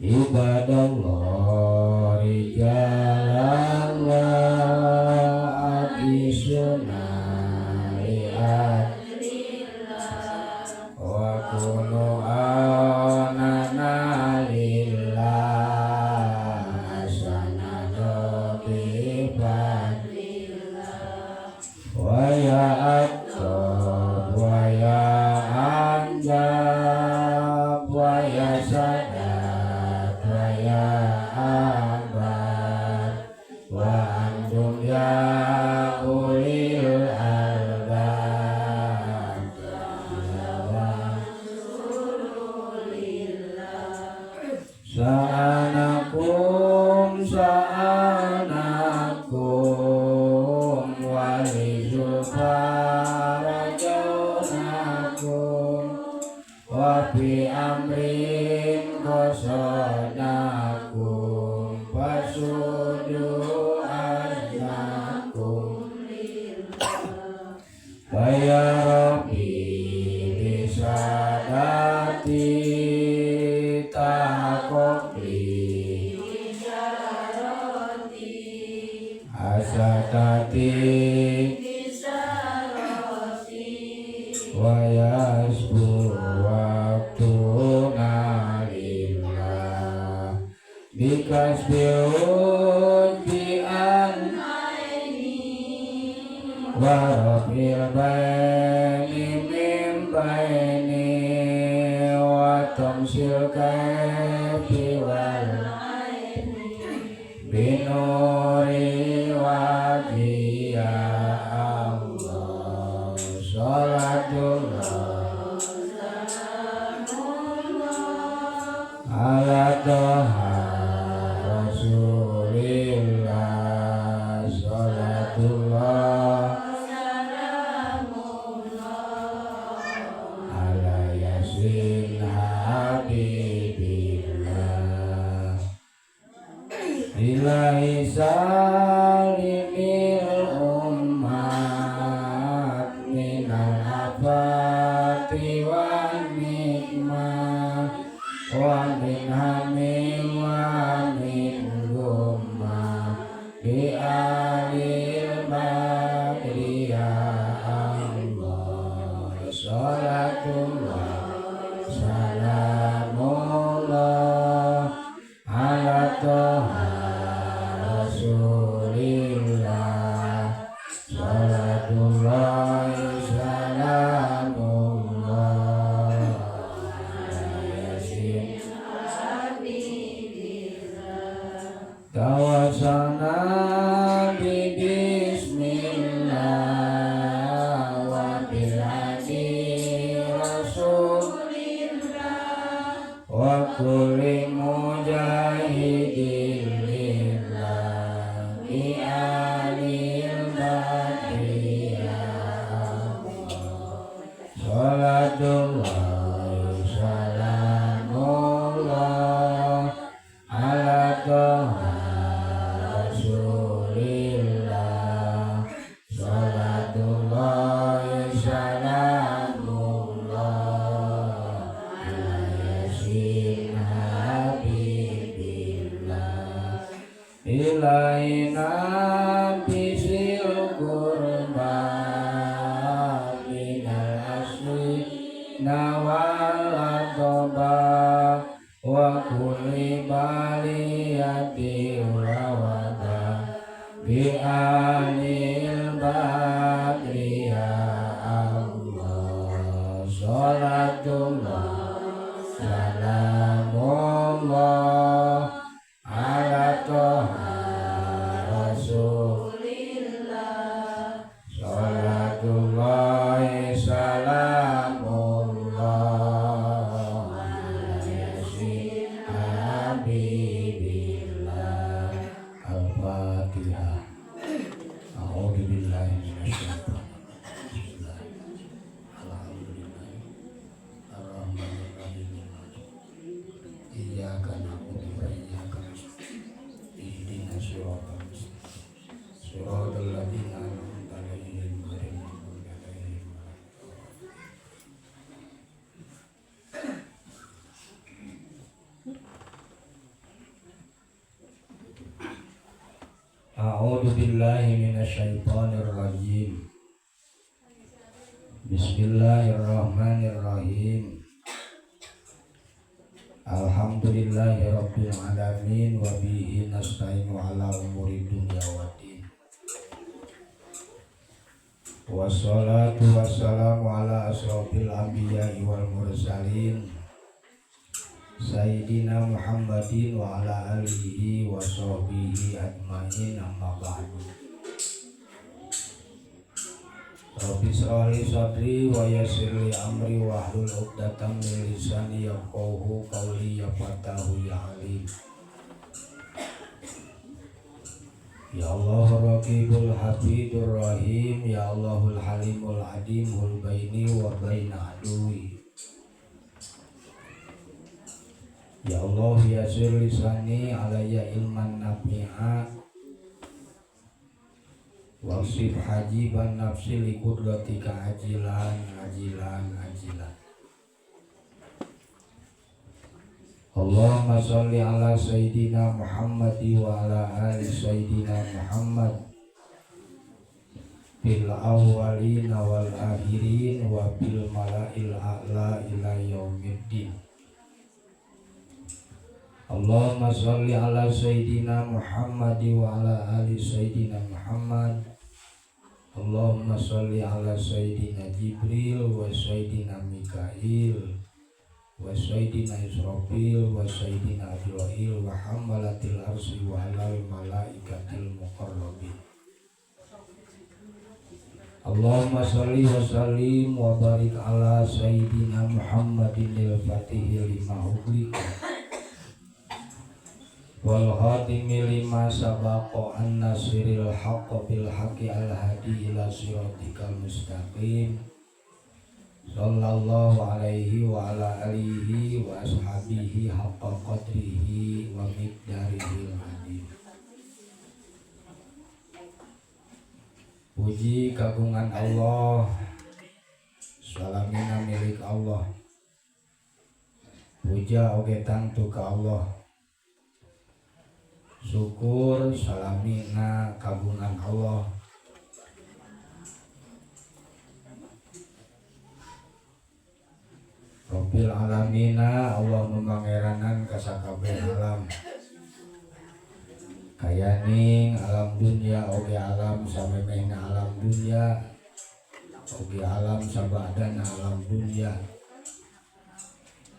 Ibadallah rijalallah adisuna liat wa kunu awnana lillah hasanatu bifadlillah wa ya attab wa ya anjab wa ya sadat wa ya abad wa antum ya ulil albab wa sa'anakum sa'anakum walizulfa rajaunakum wa fi amrin qasanakum fasudu azmakum wa ya rabbi bisadati taqabli asatati wa yasbu waqtuna lillah bikasbiun bi an wa rafil baini min baini wa tamsil kaifi wal binuri wajhi ya Allah salatullah ala toha rasulillah salatullah ala yasin habibillah ilahi salimil ummat minal afati wan nikmah wa min hamim wa min gumma bi alil badri ya Allah salatullah salamullah ala toha rasulillah salatullah salamullah ala yasin tawassalna bi bismillah wa bil hadi rasul wa kulli mujahidin lillah bi alil badri ya Allah salatullah salamullah ala toha rasulillah salatullah salamullah ala yasin habibillah ilahi nabisil kurba minal asli nawal atoba wa kulli baliyati wa wada bi alil badri ya Allah salatullah salamullah ala toha rasul salatullah salamullah ala yasin habibillah. Al-Fatihah. A'udzu billahi minasyaitonir rajim. Alhamdulillah. Ar-Rahmanir-Rahim. Iyyaka na'budu wa iyyaka nasta'in. Ihdinas siratal mustaqim. Siratal ladzina an'amta 'alaihim ghairil maghdubi 'alaihim waladdallin. A'udzu billahi minasyaitonir rajim. Bismillahirrahmanirrahim. Alhamdulillahi rabbil alamin wa bihi nasta'inu ala umuri dunya waddin. Wassalatu wassalamu ala asrofil anbiya'i wal mursalin Sayyidina Muhammadin wa ala alihi wa sahbihi ajmain, amma ba'du. Rabbi shrah li sadri wa yassir li amri wahlul 'uqdatam min lisani yafqahu qawli, ya fatahu ya alim. Ya Allah Raqibul Hafidur Rahim, Ya Allahul Halimul Adim, hul baini wa baina aduwi. Ya Allah, yassir lisani alayya ilman nafi'a, wasif hajiban nafsi li qudratika ajilan ajilan ajilan. Allahumma sholli ala sayyidina Muhammad wa ala ali sayyidina Muhammad fil awwalin wal akhirin wa fil mala'il a'la ila yaumiddin. Allahumma sholli ala sayyidina Muhammad wa ala ali sayyidina Muhammad. Allahumma sholli ala sayyidina Jibril wa sayyidina Mikail wa sayyidina Israfil wa sayyidina Azrail wa hamalatil arsy wa alal malaikatil muqarrabin. Allahumma sholli wa sallim wa barik ala sayyidina Muhammadin al-fatihi lima ughliqa wal khatimi lima sabaqa, an-nasiril haqq bil haqqi, al hadi ila siratikal mustaqim, sallallahu alaihi wa ala alihi wa ashabihi haqqa qadrihi wa miqdarihil azim. Puji kagungan Allah, salamina milik Allah. Puja oge tangtu ka Allah. Syukur salamina kagungan Allah. Rabbil alamina, Allah memangeranan kasakabeh alam, kayaning alam dunia oge alam samemehna alam dunia oge alam sabadana alam dunia,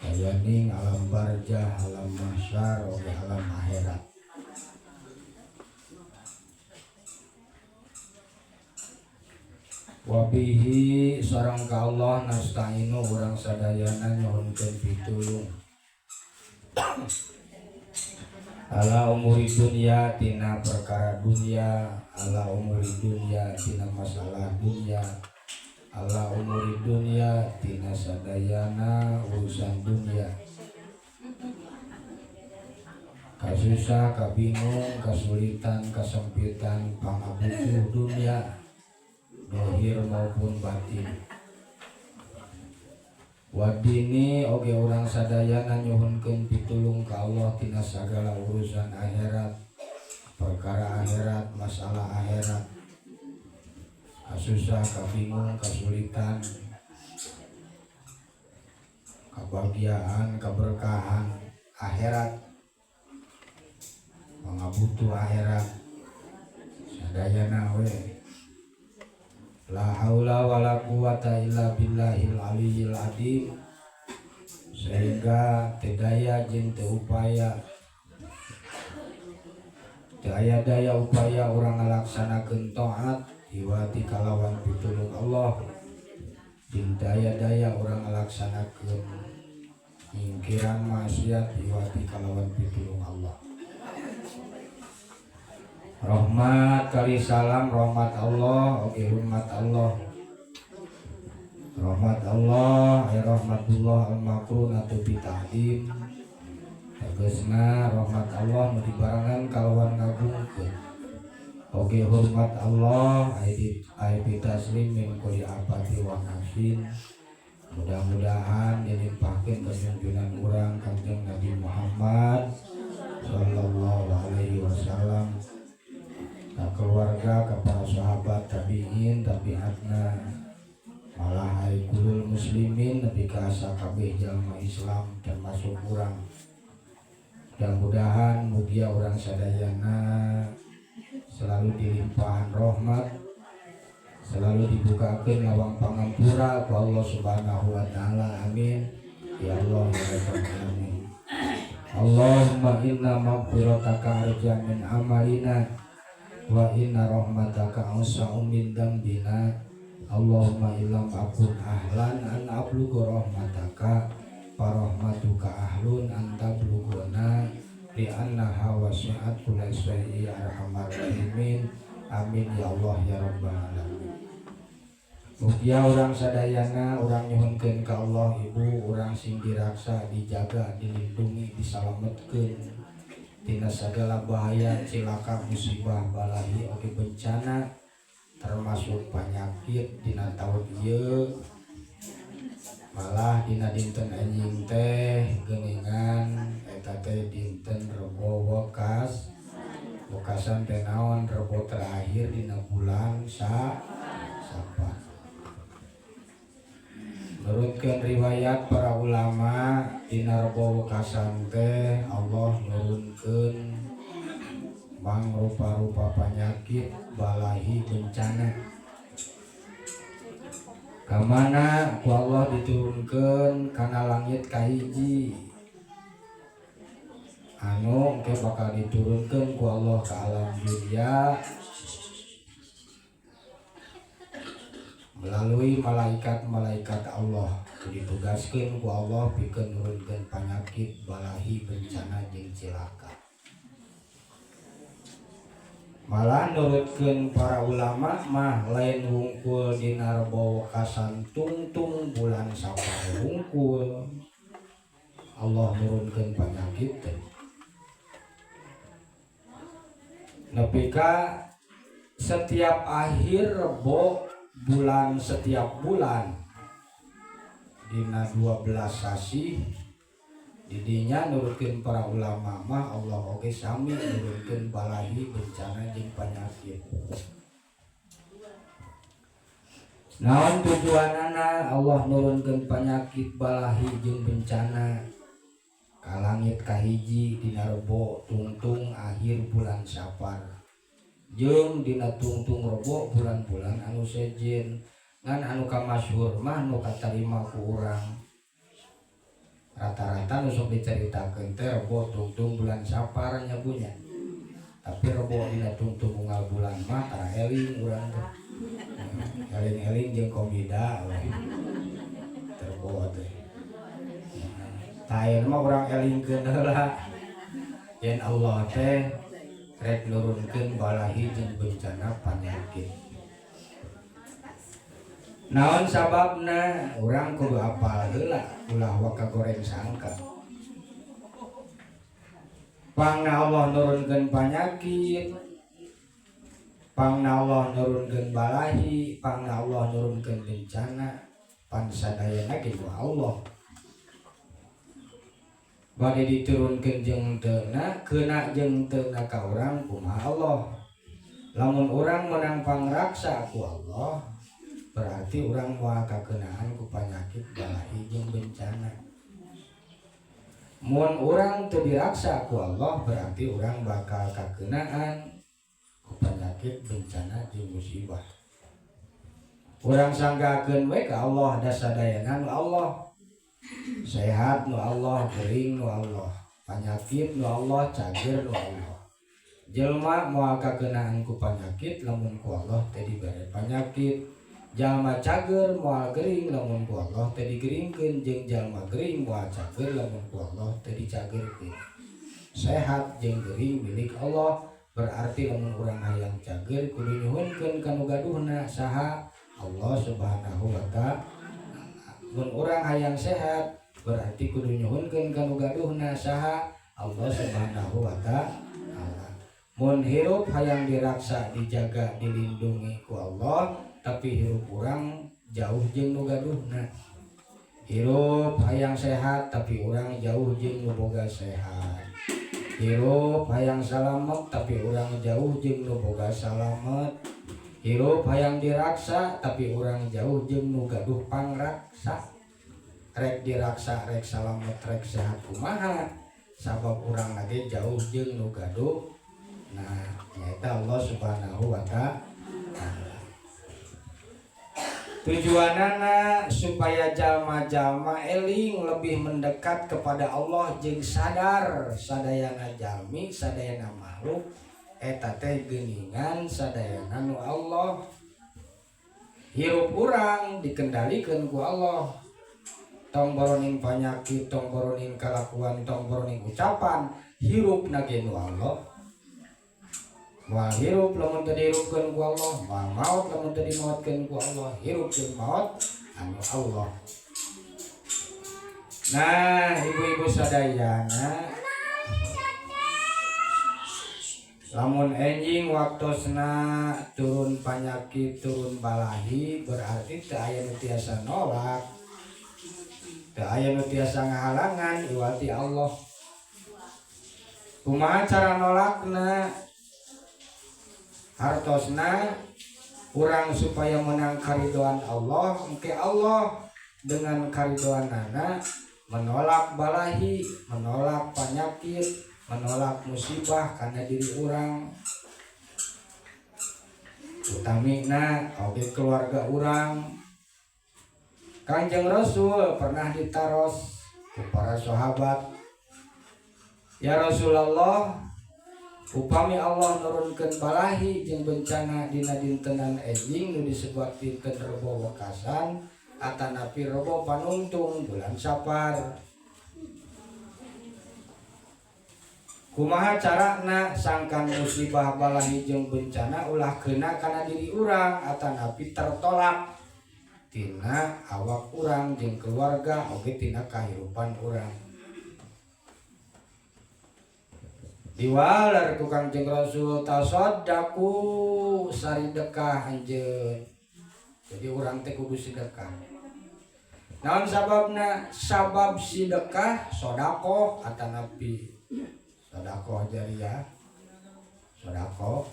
kayaning alam barjah, alam mahsyar oge alam akhirat. Wabihi sareng ka Allah nasta'inu urang sadayana nyuhunkeun pitulung ala umuri dunya tina perkara dunya, ala umuri dunya tina masalah dunya, ala umuri dunya tina sadayana urusan dunya, kasusah, kabingung, kasulitan, kasempitan, pangabutuh dunya dohir maupun batin. Wadini oge urang sadayana nyuhunkeun pitulung ka Allah tina sagala urusan akhirat, perkara akhirat, masalah akhirat, kasusah, kabingung, kasulitan, kebahagiaan, keberkahan akhirat, pangabutuh akhirat sadayana we. La haula wala quwata illa billahil aliyyil azim, sehingga teu daya jeung teu upaya, teu aya daya upaya urang ngalaksanakeun taat iwati kalawan pitulung Allah, jeung teu aya daya urang ngalaksanakeun nyingkiran maksiat iwati kalawan pitulung Allah. Rahmat kali salam rahmat Allah oge hormat Allah. Rahmat Allah ya rahmatullah al-makrunatu bi ta'zim, tegasna rahmat Allah nu dibarengan kalawan ngagungkeun oge hormat Allah ai bi taslim min kulli afati wa nafsin. Mudah-mudahan dilimpahkeun ka junjungan urang Kangjeng Nabi Muhammad sallallahu alaihi wasallam. muslimin nepi ka sakabeh jalma Islam termasuk urang. Mudah-mudahan mugia urang sadayana selalu dilimpahan rahmat, selalu dibukakeun lawang pangampura ku Allah Subhanahu wa taala. Amin ya Allah ya rabbal alamin. Allahumma inna maghfirataka arja min amalina wa inna rahmataka awsa'u min dzambina. Allahumma illam akun ahlan an ablugha rahmataka farahmatuka ahlun an tablughana li annaha wasi'at kulla syai'in ya arhamar rahimin. Amin ya Allah ya rabbal alamin. Mugia urang sadayana urang nyuhunkeun ka Allah, ibu, urang sing diraksa, dijaga, dilindungi, disalametkeun tina sagala bahaya, cilaka, musibah, balahi oge bencana termasuk penyakit dina taun ieu. Malah dina dinten anjing teh geuningan eta teh dinten Rebo Wekas. Wekasan teh naon? Rebo terakhir dina bulan Sapar. Nurutkeun riwayat para ulama, dina Rebo Wekasan teh Allah nurunkeun mangrupa-rupa penyakit, balahi, bencana. Kamana ku Allah diturunkeun? Kana langit kahiji anu engke bakal diturunkeun ku Allah ke alam dunia melalui malaikat-malaikat Allah. Ditugaskeun ku Allah pikeun nurunkeun penyakit, balahi, bencana jeung cilaka. Malah nurutkeun para ulama mah lain wungkul dina Rebo Wekasan, tungtung bulan Sapar wungkul Allah nurunkeun penyakit teh. Nepi ka setiap akhir Rebo bulan, setiap bulan dina 12 sasih didinya nurutkeun para ulama mah Allah oge sami nurunkeun balahi, bencana jeung penyakit. Naon tujuanana Allah nurunkeun penyakit, balahi jeung bencana ka langit kahiji dina Rebo tungtung akhir bulan Sapar jeung dina tungtung Rebo bulan-bulan anu sejen? Ngan anu kamasyhur mah nu katarima ku urang rata-rata nu sok dicaritakeun teh Rebo tungtung bulan Sapar nya punya. Tapi Rebo dina tungtung unggal bulan mah tara eling urang teh, eling-eling jeung komida we Rebo teh. Tah, ayeuna mah urang elingkeun heula yen Allah teh rek nurunkeun balahi jeung bencana penyakit. Naon sababna? Urang kudu apal heula, ulah waka goreng sangka. Pangna Allah nurunkeun penyakit, pangna Allah nurunkeun balahi, pangna Allah nurunkeun bencana, pan sadayana ge ku Allah. Bade diturunkeun jeung teuna, keuna jeung teuna ka urang kumaha Allah. Lamun urang menang pangraksa ku Allah, berarti urang moal kakeunaan ku penyakit, balahi jeung bencana. Mun urang teu diraksa ku Allah, berarti urang bakal kakeunaan ku penyakit, bencana jeung musibah. Urang sanggakeun we ka Allah, da sadayana nu Allah. Sehat nu Allah, gering nu Allah, penyakit nu Allah, cager nu Allah. Jelma moal kakeunaan ku penyakit lamun ku Allah teu dibere penyakit. Jalma cager moal gering lamun ku Allah teu digeringkeun, jeung jalma gering moal cager lamun ku Allah teu dicagerkeun. Sehat jeung gering milik Allah, berarti lamun urang hayang cager kudu nyuhunkeun ka nu gaduhna. Saha? Allah Subhanahu wa ta'ala. Mun urang hayang sehat berarti kudu nyuhunkeun ka nu gaduhna. Saha? Allah Subhanahu wa ta'ala. Mun hirup hayang diraksa, dijaga, dilindungi ku Allah, tapi hirup urang jauh jeung nu gaduhna. Hirup hayang sehat tapi urang jauh jeung nu boga sehat. Hirup hayang salamet tapi urang jauh jeung nu boga salamet. Hirup hayang diraksa tapi urang jauh jeung nu gaduh pangraksa. Rek diraksa rek salamet rek sehat kumaha sabab urang lagi jauh jeung nu gaduh. Nah, nyaeta Allah Subhanahu wa ta'ala. Tujuanana supaya jalma-jalma eling lebih mendekat kepada Allah jeung sadar sadayana jalmi sadayana makhluk eta teh geuningan sadayana nu Allah. Hirup urang dikendalikeun ku Allah. Tong boroning panyakit, tong boroning kalakuan, tong boroning ucapan, hirup na ge nu Allah. Moal hirup lamun teu dihirupkeun ku Allah, moal maot lamun teu dimaotkeun ku Allah, hirup jeung maot anu Allah. Nah, ibu-ibu sadayana, lamun enjing waktosna turun panyakit, turun balahi, berarti teu aya nu tiasa nolak, teu aya nu tiasa ngahalangan iwati Allah. Kumaha cara nolakna? Hartosna urang supaya menang karidoan Allah, engke Allah dengan karidoanana menolak balahi, menolak penyakit, menolak musibah karena diri urang, utamina oge keluarga urang. Kanjeng Rasul pernah ditaros ku para sahabat, ya Rasulullah, upami Allah nurunkeun balahi jeung bencana dina dintenan enjing nu disebut dinten Rebo Wekasan atanapi Rebo Panungtung bulan Sapar, kumaha carana sangkan musibah balahi jeung bencana ulah kena kana diri urang atanapi tertolak tina awak urang jeung keluarga oge tina kahirupan urang. Diwaler ku Kangjeng Rasul, tasaddaku saridekah anjeun. Jadi urang teh kudu sedekah. Naon sababna? Sabab sedekah sedekah atanapi sedekah jariah, sedekah.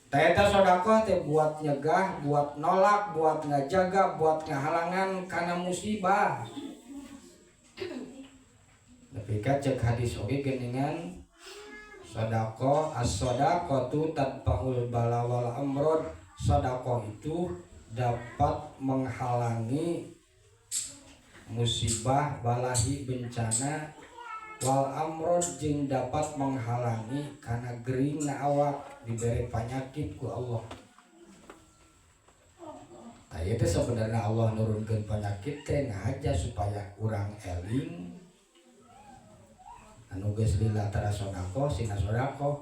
Eta sedekah teh buat nyegah, buat nolak, buat ngajaga, buat ngahalangan kana musibah. Tapi ka cek hadis oge geuningan sedekah, as-sadaqatu tadfa'ul bala wal amrad. Sedekah itu dapat menghalangi musibah, balahi, bencana, wal amrad jeung dapat menghalangi kana gering na awak diberi penyakit ku Allah. Tah ieu teh sebenarnya Allah nurunkeun penyakit teh ngahaja supaya urang eling anu geus lila tara sedekah sina sedekah,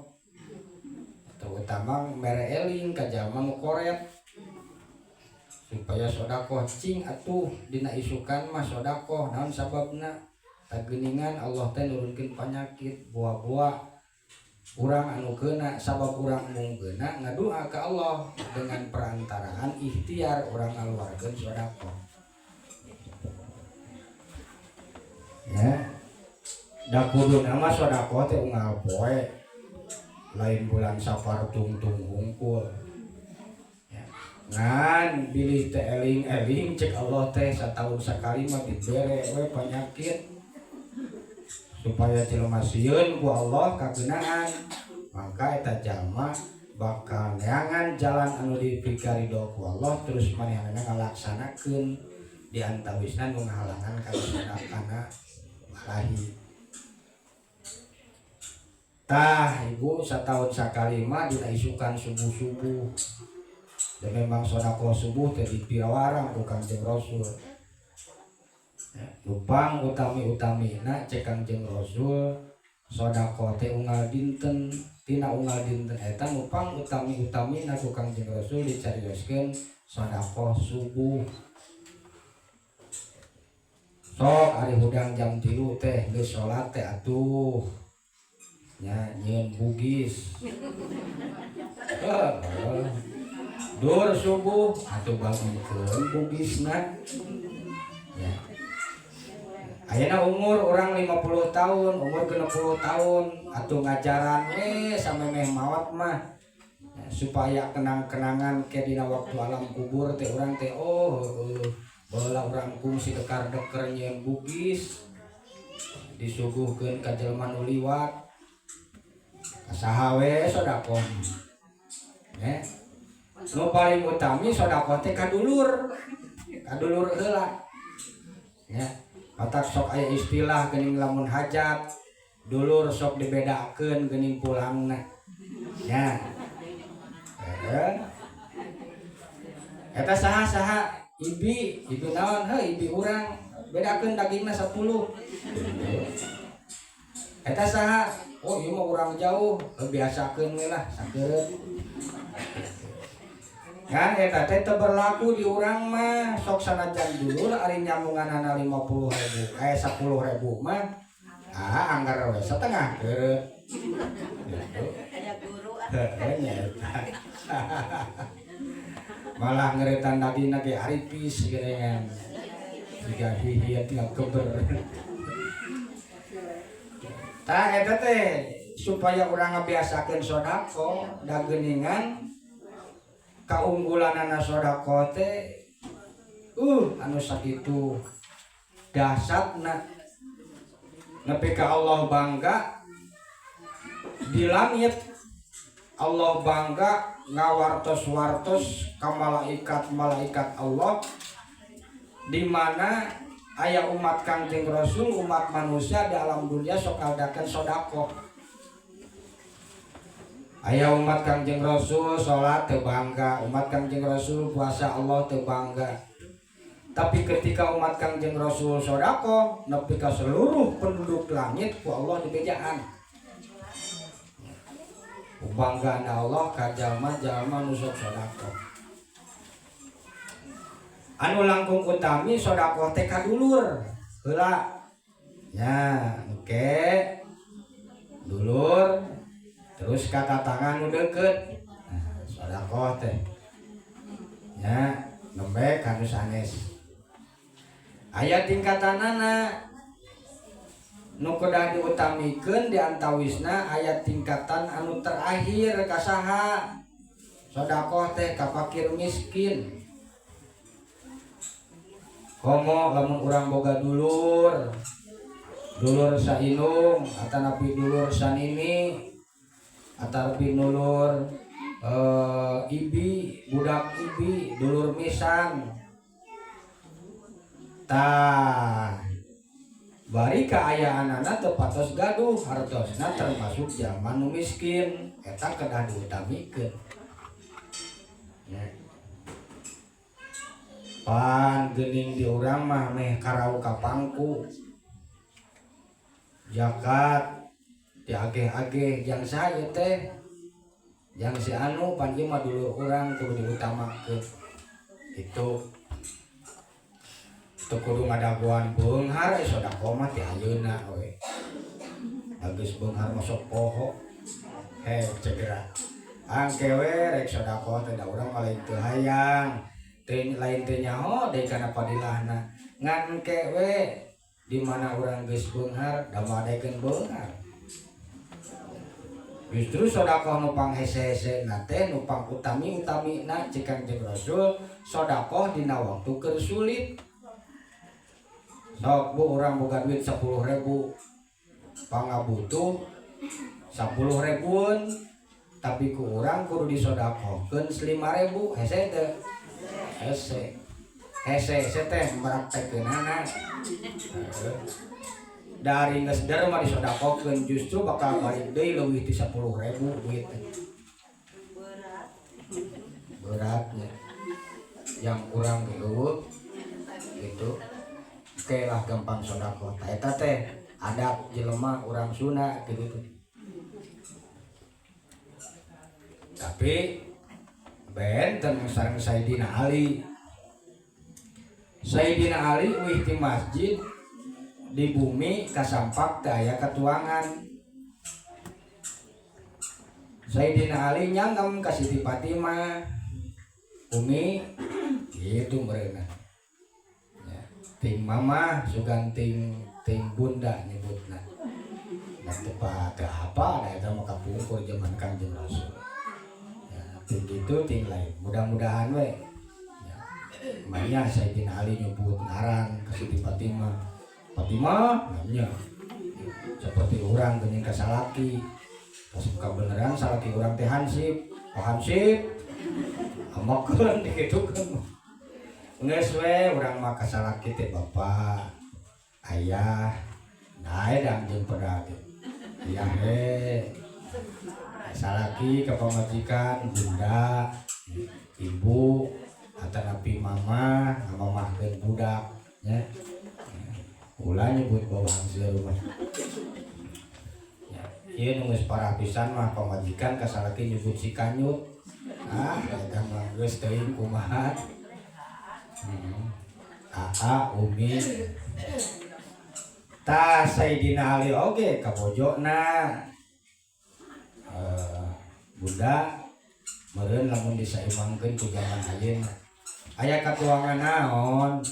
terutama mere eling ka jalma nu koret supaya sedekah cing atuh dina isukan mah sedekah. Naon sababna? Tageuningan Allah teh nurunkeun penyakit buah-buah urang anu keuna, sabab urang mung keuna ngadua ka Allah dengan perantaraan ikhtiar urang ngaluarkeun sedekah. Ya, da kuduna mah sedekah teh unggal poe, lain bulan Safar tungtung hungkul. Ya. Ngan bilih teh eling-eling cek Allah teh satahun sakali mah dibere we penyakit supaya jelema sieun ku Allah kageunaan, maka eta jalma bakal neangan jalan anu dipikarido ku Allah terus manehanana ngalaksanakeun di antawisna nu ngahalangan kana balahi. Tah ibu satahun sakali mah dina isukan subuh-subuh. Dan memang sedekah subuh teh dipirawarang ku Kangjeng Rasul. Ya, lupang utami-utamina cek Kangjeng Rasul sedekah teh unggal dinten, tina unggal dinten eta nupang utami-utamina ku Kangjeng Rasul dicarioskeun sedekah subuh. Sok ari hudang jam 3 teh geus salat teh atuh. Nya nyieun bugis. Dur subuh atuh bangunkeun bugisna. Ya. Ayeuna umur orang 50 tahun, umur 60 tahun atuh ngajaran samemeh maot mah. Ya, supaya kenang-kenangan ke dina waktu alam kubur teh urang teh oh Baheula urang kungsi dekar-deker nyieun bugis disuguhkeun ka jelema nu liwat, ka saha we sedekah. Eh, nu paling utami sedekah teh ka dulur, ka dulur heula. Ya, matak sok aya istilah geuning, lamun hajat dulur sok dibedakeun geuning pulangna. Ya. Eh. Eta saha saha ibi, ibi naon heuh, ibi urang, bedakeun dagingna 10. Eta saha? Oh, ieu mah urang jauh, biasakeun we lah sakeureut. Kan eta teh teu berlaku di urang mah, sok sanajan dulur ari nyambunganana 50.000 eh 10.000 mah ah anggar we setengah keureut. Gitu. Aya guru ah. Heeh, nya eta. Malah ngeretan dagingna ge aripis geuningan. Jiga hihiat tinggal keber. Tah, eta teh supaya urang ngabiasakeun sedekah da geuningan kaunggulanana sedekah teh anu sakitu dahsyatna nepi ka Allah bangga di langit. Allah bangga ngawartos-wartos ka malaikat-malaikat Allah di mana aya umat Kangjeng Rasul, umat manusia di alam dunia sok ngadakeun sedekah. Aya umat Kangjeng Rasul salat teu bangga, umat Kangjeng Rasul puasa Allah teu bangga. Tapi ketika umat Kangjeng Rasul sedekah nepi ka seluruh penduduk langit ku Allah dibejaan. Bangga Allah ka jalma-jalma nu sok sedekah. Anu langkung utami sedekah teh ka dulur heula. Ya, oke. Dulur terus ka tatangga nu deukeut. Nah, sedekah teh. Ya, nembe ka nu sanes. Aya tingkatanana nu kedah diutamikeun, di antawisna aya tingkatan anu terakhir ka saha? Sedekah teh ka fakir miskin. Komo lamun urang boga dulur, dulur saindung atanapi dulur sanini atanapi dulur ibi, budak ibi, dulur misan. Tah, bari kaayaanana teu patos gaduh hartosna, termasuk jalma nu miskin, eta kedah diutamikeun. Ya. Pan geuning di urang mah meh karau ka pangku. Zakat diageh-ageh jang saya teh, jang si anu, pan ieu mah dulur urang, kudu diutamakeun. Itu teu kudu ngadagoan beunghar, sedekah mah ti ayeuna we. Bagus beunghar masuk poho. He, cegera. Angke we rek sedekah teh, da urang mah lain teu hayang. Teu lain teu nyaho deui kana padilahna. Ngan ke we di mana urang geus beunghar da madakeun beunghar. Justru sedekah nu panghese-hese na teh, nu pang utami-utamina cek Kangjeng Rasul, sedekah dina waktu keur sulit. Sok bu, urang boga duit 10.000, pangabutuh 10 ribuan, tapi ku urang kudu disodakohkeun 5.000, hese teu? Hese. Hese hese teh meraktekeunana. Dari geus der mah disodakohkeun justru bakal balik deui leuwih ti 10.000 duit teh. Berat. Beratnya yang kurang eueuh gitu. Oke lah, gampang sodakoh. Tah, eta teh adab jelema urang Sunda gitu tuh. Tapi benten sareng Sayyidina Ali. Sayyidina Ali uih di masjid, di bumi kasampak teu aya katuangan. Sayyidina Ali nyanggem ka Siti Fatimah. Umi gitu mereuna. Ya, ting mama sugan ting ting bunda nyebutna. Nah, tepat teu apa da eta mah kapungkur zaman Kangjeng Rasul. Ya, ting gitu ting lain. Mudah-mudahan we. Ya. Manya Sayyidina Ali nyebut ngaran ka Siti Fatimah. Fatimah nya seperti orang geuning ka salaki. Pas beneran salaki urang teh hansip, oh hansip. Amokeun dikitukeun. Geus we urang mah ka salaki teh bapak, ayah, nah dang jeung pedah teh. Ayah he. Salaki ka pamajikan, bunda, ibu, atanapi mama, ngamamahkeun budak nya. Ulah nyebut bawang seueur mah. Ya, ieu nu geus parah pisan mah pamajikan ka salaki nyebut si kanyut. Ah, eta mah geus teuing kumaha. Aa, umi. Tah Sayyidina Ali oge kabojona. Bunda meureun lamun disaimangkeun ku zaman ayeuna. Aya katuangan naon?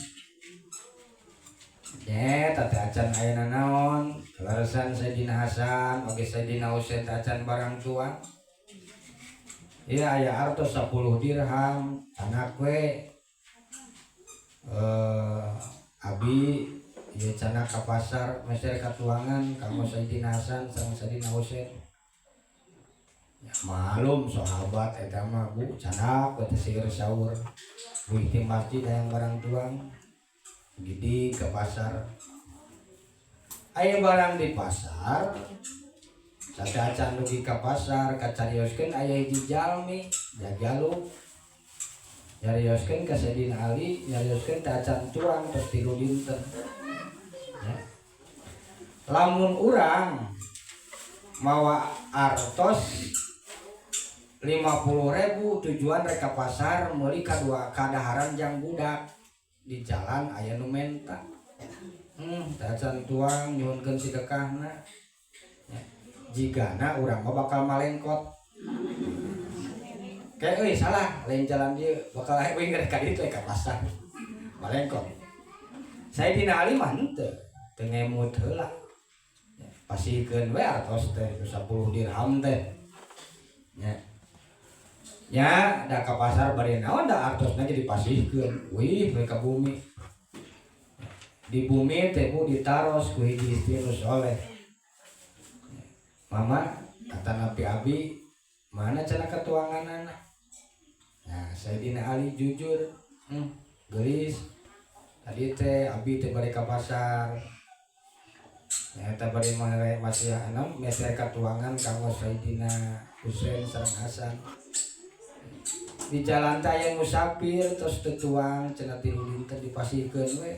Nya teh acan aya naon? Kaleresan Sayyidina Hasan oge Sayyidina Husain teh acan barang tuang. Ieu aya artos 10 dirham, anak we abi ieu cenah ka pasar meser katuangan kanggo Sayyidina Hasan sareng Sayyidina Husain. Ya, malum sahabat eta mah bu candak we teh seueur saur. Bu ti masjid hayang barang tuang. Gidi ke pasar. Aya barang di pasar. Sateuacan dugi ka pasar kacarioskeun aya hiji jalmi jajaluk. Nyarioskeun ka Sayyidina Ali, nyarioskeun teh acan tuang tos 3 dinten. Ya. Lamun urang mawa artos 50.000 tujuan rek ka pasar meuli kadua kadaharan jang budak di jalan aya nu menta. Teh acan tuang nyuhunkeun sedekahna. Ya. Jigana urang mah bakal malengkot. Kayak euy salah, lain jalan dieu bakal aya euy rek ka ditu ka pasar. Malengkot. Sayyidina Ali mah henteu, teu ngemut heula. Ya, pasihkeun we artos teh 10 dirham teh. Nya. Nya da ka pasar bari naon da artosna ge dipasihkeun. Wih we ka bumi. Di bumi teh bu ditaros ku hiji istri nu soleh. Mama kata Nabi Abi mana cenah katuanganana? Nah, Sayyidina Ali jujur, geulis. Tadi teh abi teh balik ka pasar. Nyata bari mere masih enam meser katuangan kanggo Sayyidina Husain sareng Hasan. Di jalan teh aya musafir terus teu tuang cenah 3 dinten dipasihkeun we.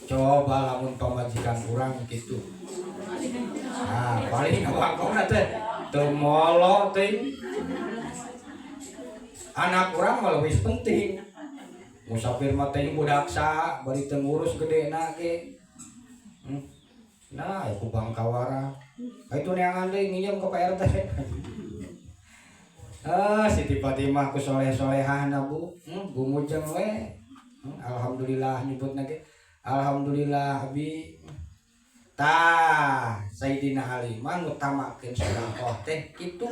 Coba lamun pamajikan urang kitu. Nah, paling ngawangkongna teh teu molo teuing. Anak urang mah leuwih penting. Musafir mah teh budak sa bari teu ngurus gedena ge. Nah, ku bangkawara. Itu neangan deui nginjem ke Pak RT. Ah, Siti Fatimah ku soleh-solehahna bu. Gumujeng we. Alhamdulillah nyebutna ge. Alhamdulillah abi. Tah, Sayyidina Ali mah ngutamakeun sedekah teh kitu.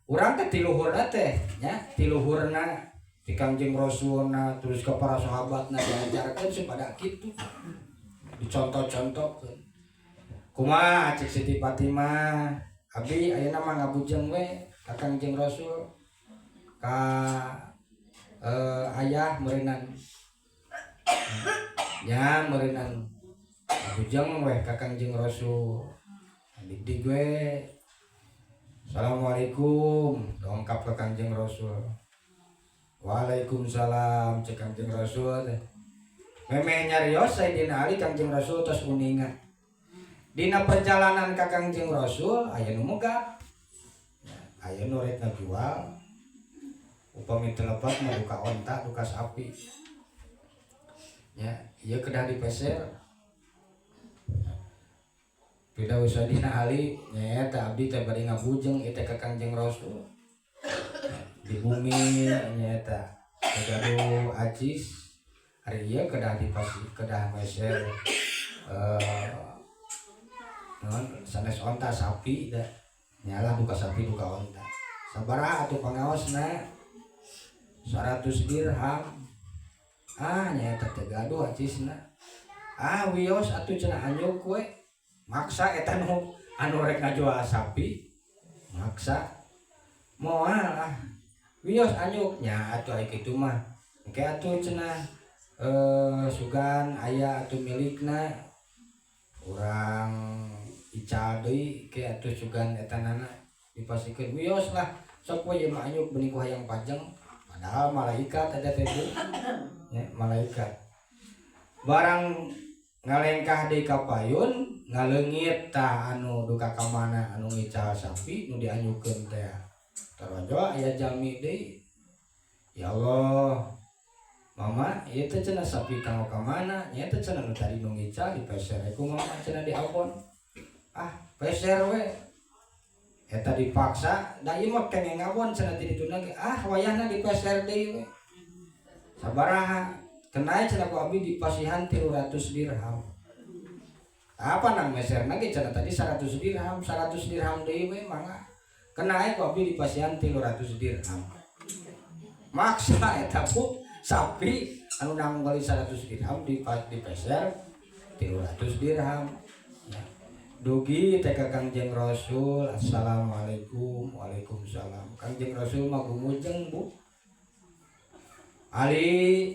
Urang teh tiluhurna teh nya, tiluhurna ti Kangjeng Rasulna terus ke para sahabatna diajarkeun supaya kitu. Dicontoh-contohkeun. Kumaha cek Siti Fatimah, abi ayeuna mah ngabujeng we ka Kangjeng Rasul ka ayah meureunan. Nya meureunan ngabujeng we ka Kangjeng Rasul. Digdig we. Assalamualaikum, dongkap ke Kangjeng Rasul. Waalaikumsalam cek Kangjeng Rasul teh. Memeh nyarios Sayyidina Ali Kangjeng Rasul tos uninga. Dina perjalanan ka Kangjeng Rasul aya nu megat. Ya, aya nu rek ngajual. Upami teu lepat mah duka onta, duka sapi. Ya, ieu kedah dipeser. Pida Sayyidina Ali nyaeta abdi teh bari ngabujeng ieu teh ka Kangjeng Rasul. Di bumi nyaeta gaduh acis hari ieu kedah dipasi kedah meser naon sanes onta sapi da nyalah duka sapi duka onta. Sabaraha atuh pangaosna? 100 dirham. Ah, nya eta teh gaduh acisna. Ah, wios atuh cenah, anyuk we. Maksa eta nu anu rek ngajual sapi maksa, moal ah, wios anyuk nya atuh, ai kitu mah engke atuh cenah, sugan aya atuh milikna, urang ical deui ke atuh sugan eta nana dipasikeun. Wios lah, sok we ieu mah, anyuk benih ku hayang pajeng. Padahal malaikat eta teh, Bu, ya, malaikat. Barang ngalengkah deui ka payun, ngaleungit tah anu duka ka mana anu ngical sapi nu dianyukeun teh. Tarajo aya jalmi deui. Ya Allah, mama, ieu teh cenah sapi kanggo ka mana? Nya teh cenah nu tadi nu ngical, dipeser ku mama cenah di abon. Ah, peser we eta dipaksa da, ieu mah kengeng ngabon cenah ti dituna ge. Ah, wayahna dipeser deui we. Sabaraha kenai cenah ku abdi dipasihan 300 dirham. Apa nang meserna ge cenah tadi 100 dirham, 100 dirham deui we mangga. Kenai ku abdi dipasihan 300 dirham. Maksa eta, Bu, sapi anu nanggali 100 dirham dipeser 300 dirham ya. Dugi teh ka Kangjeng Rasul, "Assalamualaikum." "Waalaikumsalam." Kangjeng Rasul mah gumujeng, Bu. "Ali,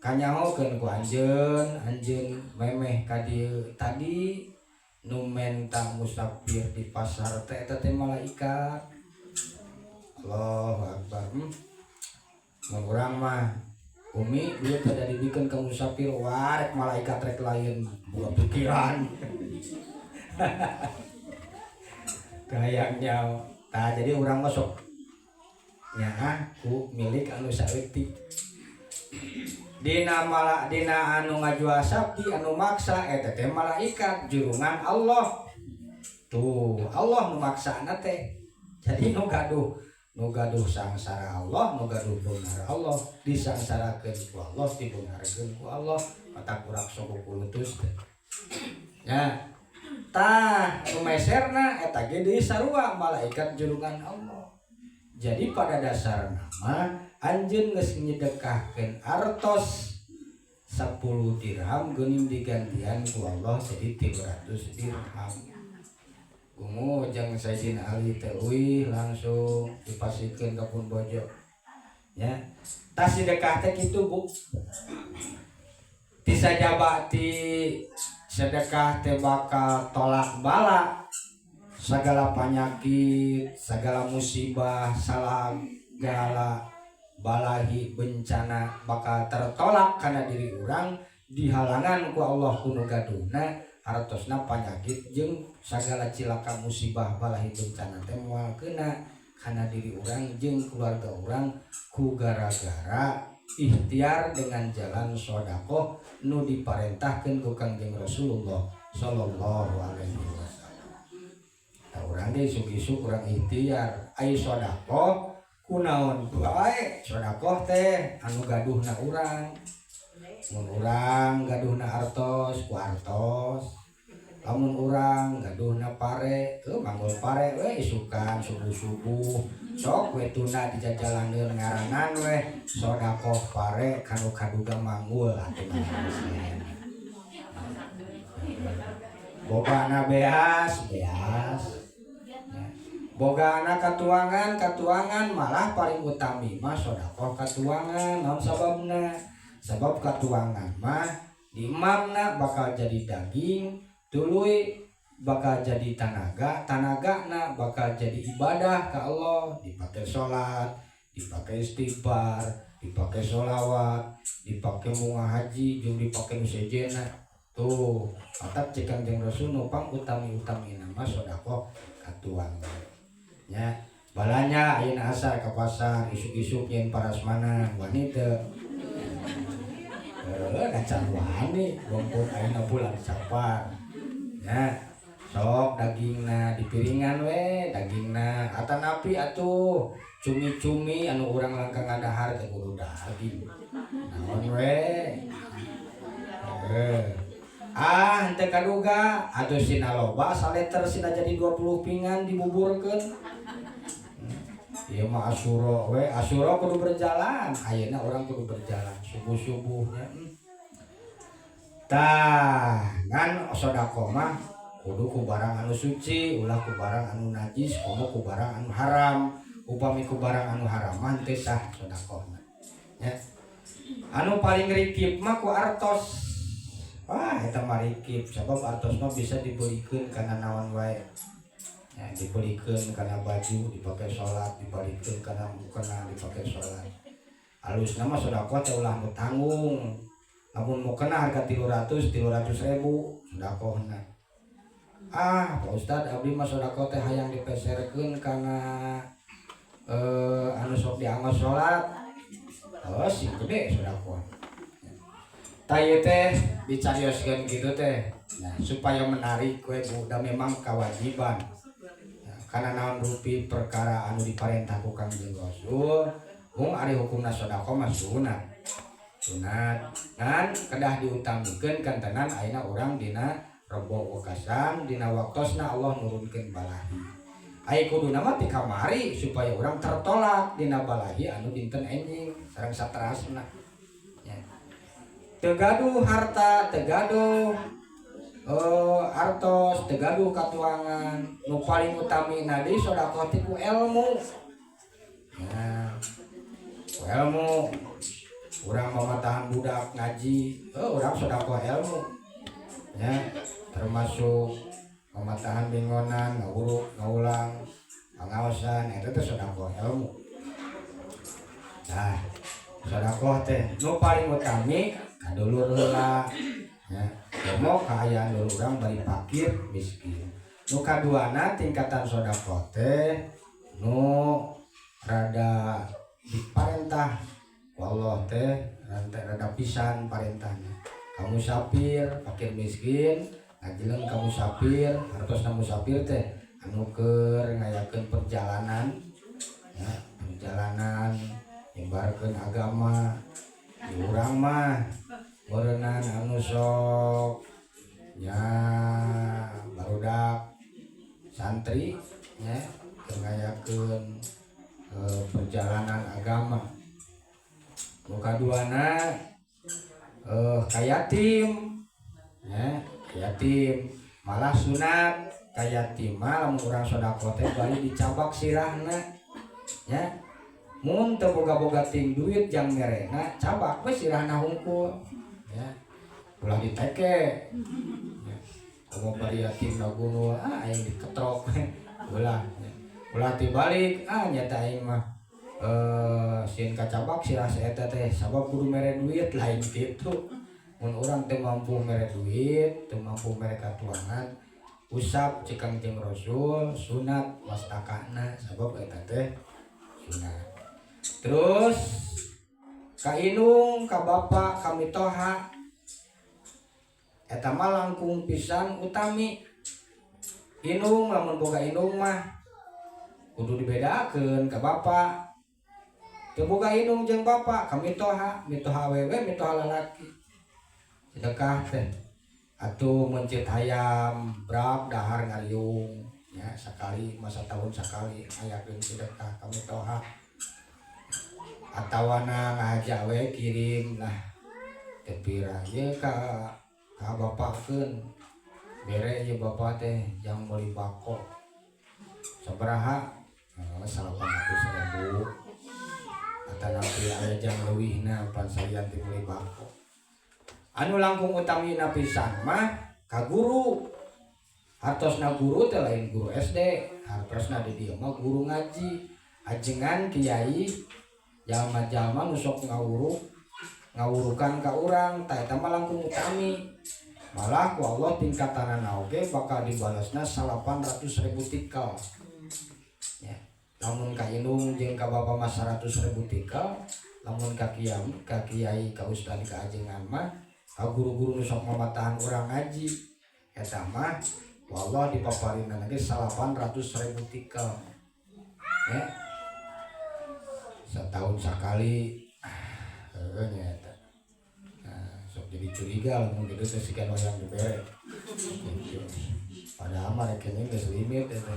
kanyahokeun ku anjeun, anjeun memeh ka dieu tadi nu menta musafir di pasar teh eta teh malaikat." Allahu akbar. Mun urang mah, Umi, duit teh dibikeun ka musafir, warek malaikat rek lain boga pikiran. Kayaknya tah jadi urang mah sok nyaah ku milik anu saeutik. Dina mala dina anu ngajual sapi anu maksa eta teh malaikat jurungan Allah. Tuh, Allah nu maksana teh. Jadi nu gaduh sangsara Allah, nu gaduh beunghar Allah, disangsarakeun ku Allah, dibeungharkeun ku Allah, mata kurak sok kulutus teh. Ya. Tah, nu meserna eta ge deui sarua malaikat jurungan Allah. Jadi pada dasarna mah anjeun geus nyedekahkeun artos 10 dirham geuning digantian ku Allah jadi 300 dirham. Gumu jeung Sayyidina Ali teh uih langsung dipasikeun ka pun bojo. Ya. Tas sedekah teh kitu, Bu. Ti sajaba ti sedekah teh bakal tolak bala segala penyakit, segala musibah, segala balahi bencana bakal tertolak karena diri urang dihalangan ku Allah ku nu gaduhna hartosna. Penyakit jeung segala cilaka musibah balahi bencana teh moal kena karena diri urang jeung keluarga urang ku gara-gara ikhtiar dengan jalan sodakoh nu diparentahkeun ku Kangjeng Rasulullah Sallallahu Alaihi Wasallam. Tah, urang ge isuk-isuk urang ikhtiar ai sodakoh kunaon wae. Sodakoh teh anu gaduhna urang, mun urang gaduhna artos ku artos, lamun urang gaduhna pare, manggul pare we isukan subuh-subuh, sok we tuna dijajalaneun, ngaranan we sodakoh pare kanu kaduga manggul atuh. Mah bogana beas beas ya. Bogana katuangan katuangan, malah paling utami mah sodakoh katuangan. Naon sababna? Sabab katuangan mah di imamna bakal jadi daging, tuluy bakal jadi tanaga, tanagana bakal jadi ibadah ke Allah, dipakai sholat, dipakai istighfar, dipakai sholawat, dipakai bunga haji, jeung dipakai nu sejena. Tuh, matak cek Kangjeng Rasul nu pang utami-utami nama sodakoh katuangan nya. Balanya ayeuna asar ke pasar isuk-isuk nyen parasmanan, wani teu? Kacan wani gompon ayeuna bulan Sapar ya. Sok dagingna di piringan we dagingna, atanapi atuh cumi-cumi anu urang langkah ngadahar teh kudu daging naon we. Ah, henteu kaduga atuh sina loba saliter, sina jadi 20 pingan dibuburkeun. Ieu mah Asyura we, Asyura kudu berjalan, ayeuna urang kudu berjalan subuh-subuhnya. Tah, ngan sedekah mah kudu ku barang anu suci, ulah ku barang anu najis, komo ku barang anu haram. Upami ku barang anu haram mah teu sah sedekahna. Ya. Anu paling rikip mah ku artos. Wah, eta mah rikip sabab artos mah bisa dibelikeun kana naon wae. Ya, dibelikeun kana baju dipake salat, dibalikeun kana mukena dipake salat. Alusna mah sedekah teh ulah nu tanggung. Lamun mukena harga 300, 300 ribu sedekahna. Ah, Pak Ustad, abdi mah sedekah teh hayang dipeserkeun kana anu sok dianggo salat. Oh, sing gede sedekah. Tah, ieu teh dicarioskeun kitu teh. Nah, supaya menarik we Bu, da memang kewajiban. Ya, karena naon rupi perkara anu diparentah ku Kangjeng Rasul, mung ari hukumna sedekah mah sunat. Sunat. Ngan kedah diutamikeun kantenan ayeuna urang dina Rebo Wekasan, dina waktosna Allah nurunkeun balahi. Ai kuduna mah ti kamari supaya urang tertolak dina balahi anu dinten enjing sareng saterasna. Ya. Teu gaduh harta, teu gaduh artos, teu gaduh katuangan, nu paling utami deui sedekah teh ku ilmu. Ya. Ku ilmu. Urang mamatahan budak ngaji, urang sedekah ilmu. Ya, termasuk mamatahan bingonan, ngawuruk, ngaulang, pangaosan, eta teh sedekah ilmu. Nah, sedekah teh nu paling utami ka dulur heula. Ya, komo kaayaan dulur urang bari fakir miskin. Nu kaduana tingkatan sedekah teh nu rada diparentah ku Allah teh rada, rada pisan parentahna. Ka musafir, fakir miskin, ngajeleng ka musafir, hartosna musafir teh anu keur ngayakeun perjalanan, ya, perjalanan nyebarkeun agama. Di urang mah meureunnan anu sok nya barudak santri nya keur ngayakeun perjalanan agama. Nu kaduana ka yatim, ya, ka yatim malah sunat. Ka yatim mah lamun urang sedekah teh bari dicabak sirahna, ya. Mun teu boga-boga ting duit jang merena, cabak we sirahna hungkul, ya, ulah diteke ya. Komo bari yatim na gunul, ah, aing diketrok, ulah ya. Ulah tibalik, ah, nyata aing mah sieun kacabak sirah si eta teh sabab kudu mere duit, lain kitu. Mun urang teu mampu mere duit, teu mampu mere katuangan, usap cek Kangjeng Rasul sunat mastakana sabab eta teh sunat. Terus ka indung, ka bapa, ka mitoha, eta mah langkung pisan utami. Indung, lamun boga indung mah kudu dibedakeun ka bapa. Teu boga indung jeung bapa, ka mitoha, mitoha awewe, mitoha lalaki, sedekah teh atuh mencit hayam brap dahar ngariung, ya, sekali masa tahun sekali ngayakeun sedekah ka mitoha atawana ngajak we kirim lah teu pira ye ka bapakeun, bere ieu bapak teh jang meuli bako sabaraha, 800 ribu atanapi aya jang leuwihna pan salian ti meuli bako. Anu langkung utamina pisan mah ka guru. Hartosna guru teh lain guru SD, hartosna di dieu mah guru ngaji, ajengan, kiai, jalma-jalma nu sok ngawuruk ngawurukan ka urang. Tah, eta mah langkung utami. Malah ku Allah tingkatanana oge bakal dibalasna 800 ribu tikel, ya. Lamun ka indung jeung ka bapa mah 100 ribu tikel, lamun ka kiai, ka kiai, ka ustad, ka ajengan mah, ka guru-guru nu sok mamatahan urang ngaji, eta mah wallah dipaparina ge 800 ribu tikel, ya. Setahun sekali heuh nya eta. Nah, sok jadi curiga lamun kitu teh siga nu hayang dibere gitu. Padahal mah rekening geus limit eta.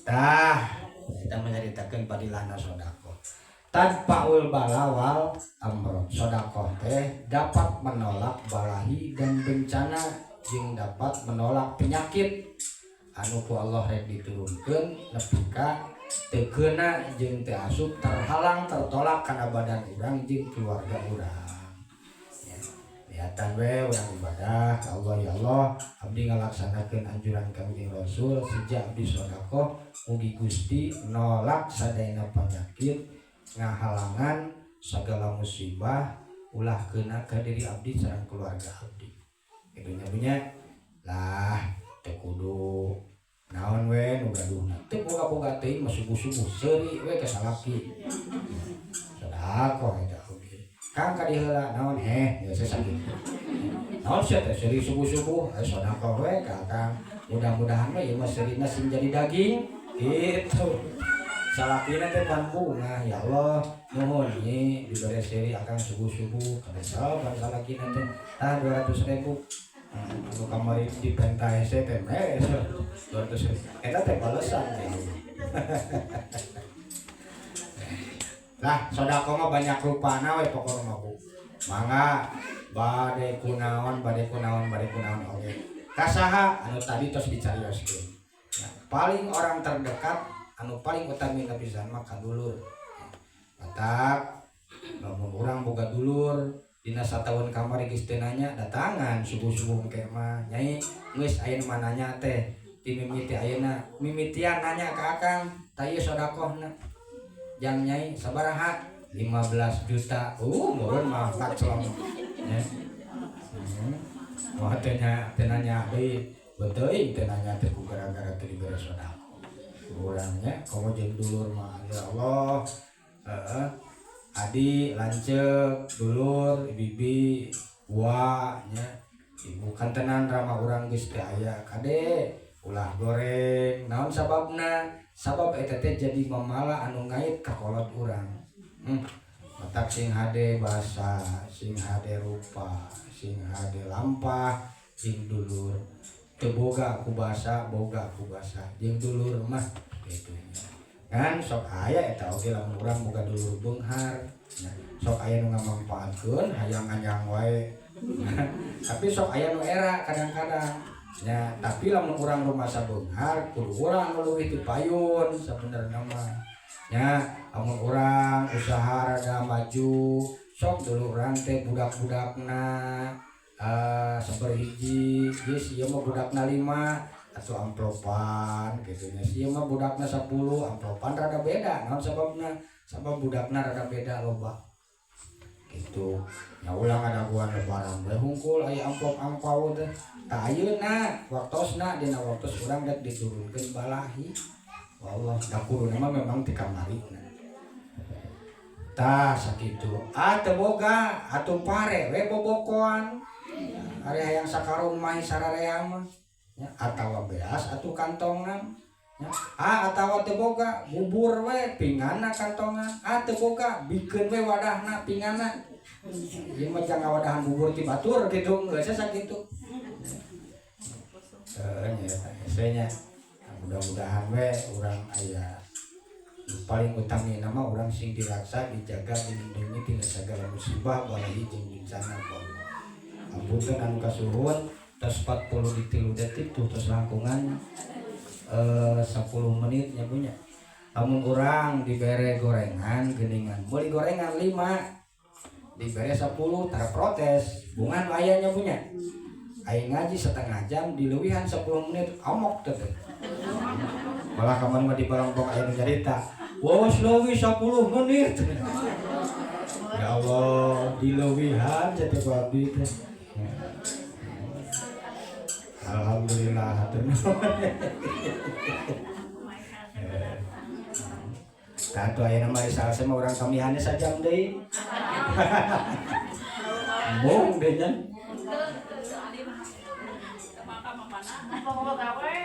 Tah. Kita menyeritakan padilahna sodakoh. Tadfaul bala wal amrod. Sodakoh teh dapat menolak balahi dan bencana jeung dapat menolak penyakit anu ku Allah rek diturunkeun nepi ka teu keuna jeung teu asup, terhalang, tertolak kana badan urang jeung keluarga urang. Ya, lihatan we urang ibadah ka Allah, ya Allah, abdi ngalaksanakeun anjuran Kangjeng Rasul, sejak abdi sodakoh, mugi Gusti nolak sadayana penyakit, ngahalangan segala musibah ulah kena ke diri abdi sareng keluarga abdi. Kitu nya punya lah, teu kudu naon we nu gaduhna, teu boga-boga teuing mah, subuh-subuh seuri we ka salaki, sodakoh eta oge. Kang, ka dieu heula naon? Heh, biasa sakitu. Naon sia teh seuri subuh-subuh? Ayo sodakoh we ka Kang, mudah-mudahan we ieu mah seurina sing jadi daging. Gitu salakina teh pan bunga, ya Allah, nuhun nyi dibere seuri akang subuh-subuh. Kada pan salakina teh, tah 200 ribu anu kamari dipenta hese teh, 200 ribu eta teh balesan ya. Lah, sodakoh mah banyak rupana we pokokna mah, Bu. Mangga bade kunaon, bade kunaon, bade kunaon oge. Kasaha anu tadi tos dicarioskeun. Ya, paling orang terdekat anu paling utami pisan mah ka dulur. Matak lamun urang boga dulur dina sataun kamari geus teu nanya, datangan subuh-subuh engke mah, "Nyai, geus aya nu mananya teh ti mimiti ayeuna mimitian nanya ka akang, tah ieu sodakohna jang nyai." Sabaraha? 15 juta. Meureun mah kaclong ya. Wah, teu teu nanya deui, beuteung teu nanya teh ku gara-gara teu dibere sodakoh urangnya. Komo jeung dulur mah, ya Allah, heeh, adi lanceuk, dulur, bibi, wa nya, ibu kantenan rama urang geus teu aya, kade ulah goreng. Naon sababna? Sabab eta teh jadi mamala anu ngait ka kolot urang. Matak sing hade basa, sing hade rupa, sing hade lampah jeung dulur. Teu boga ku basa, boga ku basa jeung dulur mah kitu kan. Sok aya eta oge, lamun urang boga dulur beunghar, nah, sok aya nu ngamangpaatkeun hayang anyang wae, tapi sok aya nu era kadang-kadang nya. Tapi lamun urang rumasa beunghar, kudu urang nu leuwih ti payun sabenerna mah nya. Lamun urang usaha rada maju, sok dulur urang teh budak-budakna sabar hiji geus, ieu mah budakna 5 atau amplopan gitu nya, ieu mah budakna 10, amplopan rada beda. Naon sababna? Sabab budakna rada beda, loba gitu nya. Ulah ngadaguan lebaran we hungkul aya amplop angpau teh. Tah, ayeuna waktosna, dina waktos urang rek diturunkeun balahi wallah da kuduna mah memang ti kamari. Tah, sakitu. Ah, teu boga atuh pare we bobokoan, ari hayang sakarung mah sararea mah nya, atawa beas atuh kantongan nya. Ah, atawa teu boga, bubur we pinganna kantongan. Ah, teu boga, bikeun we wadahna pinganna, ieu mah jangan wadahan bubur ti batur kitu, geus sakitu. Heuh nya, eta nya. Mudah-mudahan we urang aya paling utami nama urang sing diraksa, dijaga, dilindungi tina segala musibah, balahi jeung bencana ku Allah. Apunten anu kasuhun, tos 43 detik tuh, tos langkungan 10 menit nya punya. Lamun urang dibere gorengan geuningan, meuli gorengan 5 dibere 10, tara protes, bungan aya nya punya. Aing ngaji setengah jam dileuwihan 10 menit, amok teh. Malah kamari mah di Balongbong aya nu nyarita, "Wos leuwih 10 menit." Ya Allah, dileuwihan jadi ku abdi teh. Alhamdulillah, hatur nuhun. Tah, atuh aya mah salse mah urang kamihannya sajam deui. Embung deui nya.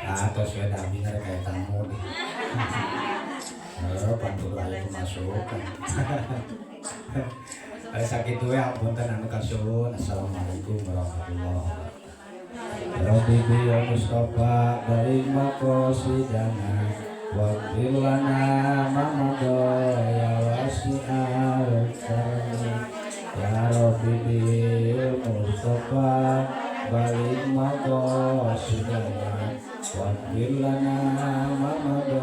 Ah, tos we da abdi rek aya tamu deh. Heuh, pan kudu aya pemasukan. Eh, sakitu we, apunten anu kasuhun. Assalamualaikum warahmatullahi wabarakatuh. Rabbi ya Mustafa baligh maqasidana. Waghfir lana ma madha ya wasi'al karami. Ya Rabbi bil Mustafa baligh maqasidana. Waghfir lana ma madha.